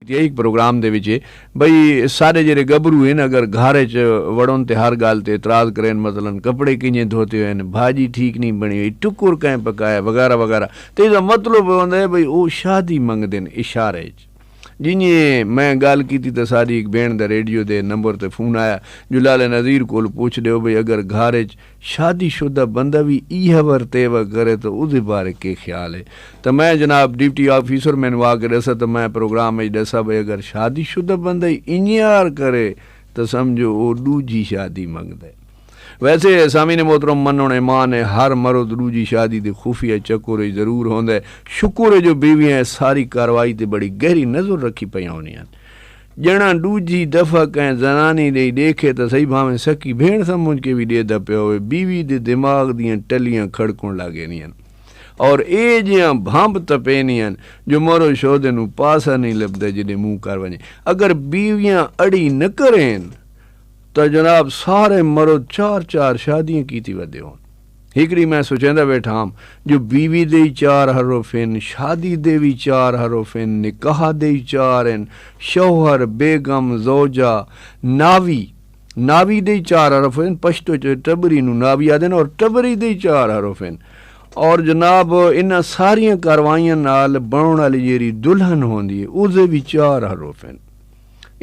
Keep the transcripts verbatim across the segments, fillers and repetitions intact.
تے ہک پروگرام دے وچ بھئی سارے جیڑھے گبرو ہن اگر گھر اچ وڑن تے ہر گالھ تے اعتراض کرین، مثلا کپڑے کنجھیں دھوتے ہوئے ہن، بھاجی ٹھیک نی بنڑی ہوئی، ٹکر کئیں پکایا وغیرہ وغیرہ، تے ایہدا مطلب ہوندا ہے بھئی او شادی منگدن اشارے اچ۔ جنہیں میں گالھ کیتی تاں ساڈی ہک بھینڑ دا ریڈیو دے نمبر تے فون آیا جو لالے نذیر کولوں پچھ ڈیو بھئی اگر گھر اچ شادی شدہ بندہ وی ایہا ورتیوہ کرے تاں اوہدے بارے کے خیال ہے؟ تاں میں جناب ڈپٹی آفیسر مینوں آ کے ڈسا تاں میں پروگرام اچ ڈسا بھئی اگر شادی شدہ بندہ ہی انجیار کرے تاں سمجھو او ڈوجھی شادی منگدے۔ ویسے سامعین محترم منن ایمان ہے ہر مرد ڈوجھی شادی دے خفیہ چکر اچ ضرور ہوندا ہے۔ شکر ہے جو بیویاں اس ساری کاروائی تے بڑی گہری نظر رکھی پیاں ہوندیاں ہن۔ جنہاں ڈوجھی دفعہ کہیں زنانی ڈے ڈیکھے تاں سہی بھاویں سکی بھینڑ سمجھ کے وی ڈیدا پیا ہووے بیوی دے دماغ دیاں ٹلیاں کھڑکن لگ ایندیاں ہن اور اے جیاں بھمب تپیندیاں ہن جو مرو شودے نوں پاسا نئیں لبھدا جڈے منہ کر ونجے۔ اگر بیویاں اڑی نہ کرین تاں جناب سارے مرد چار چار شادیاں کیتی ودے ہون۔ ہکڑی میں سوچیندا ویٹھا ہم جو بیوی دے ہی چار حرف ہن، شادی دے وی چار حرف ہن، نکاح دے ہی چار ہن، شوہر، بیگم، زوجہ، ناوی، ناوی دے ہی چار حرف ہن، پشتو چ ٹبری نوں ناوی آدھن اور ٹبری دے ہی چار حرف ہن۔ اور جناب انہاں ساریاں کاروائیاں نال بنڑن آلی جیڑھی دلہن ہوندی ہے اوہدے وی چار حرف ہن۔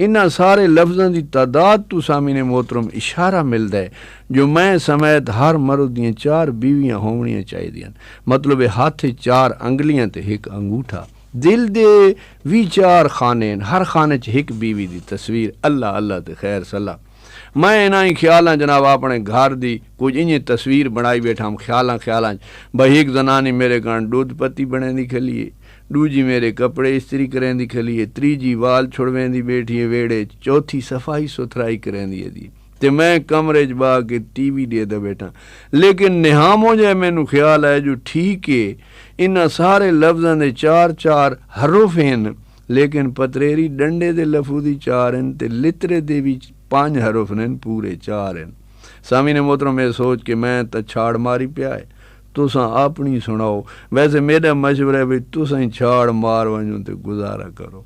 انہاں سارے لفظاں دی تعداد توں سامعین محترم اشارہ ملدا ہے جو میں سمیت ہر مرد دیاں چار بیویاں ہوونڑیاں چاہیدیاں ہن۔ مطلب ہے ہتھ اچ چار انگلیاں تے ہک انگوٹھا۔ دل دے وی چار خانے ہن، ہر خانے اچ ہک بیوی دی تصویر۔ اللہ اللہ تے خیر صلاح۔ میں انہاں ہی خیالاں جناب آپنڑے گھر دی کجھ انجھیں تصویر بنڑائی بیٹھا ہم خیالاں خیالاں اچ بھئی ہک زنانی میڈے کن ڈودھ پتی بنڑیندی کھلی ہے، ڈوجھی میڈے کپڑے استری کریندی کھلی ہے، تریجھی وال چھڑویندی بیٹھی ہے ویڑھے اچ، چوتھی صفائی ستھرائی کریندی ہے دی تے میں کمرے اچ بہہ کے ٹی وی ڈیہدا بیٹھاں۔ لیکن نہاموں جئے مینوں خیال آئے جو ٹھیک ہے انہاں سارے لفظاں دے چار چار حرف ہن لیکن پتریری ڈنڈے دے لفظ ہی چار ہن تے لترے دے وی پنج حرف ہن پورے چار ہن۔ سامعین محترم اے سوچ کے میں تاں چھاڑ ماری پیا ہے تساں آپنڑی سنڑاؤ۔ ویسے میڈا مشورہ ہے بھئی تساں ہی چھاڑ مار ونجو تے گزارا کرو۔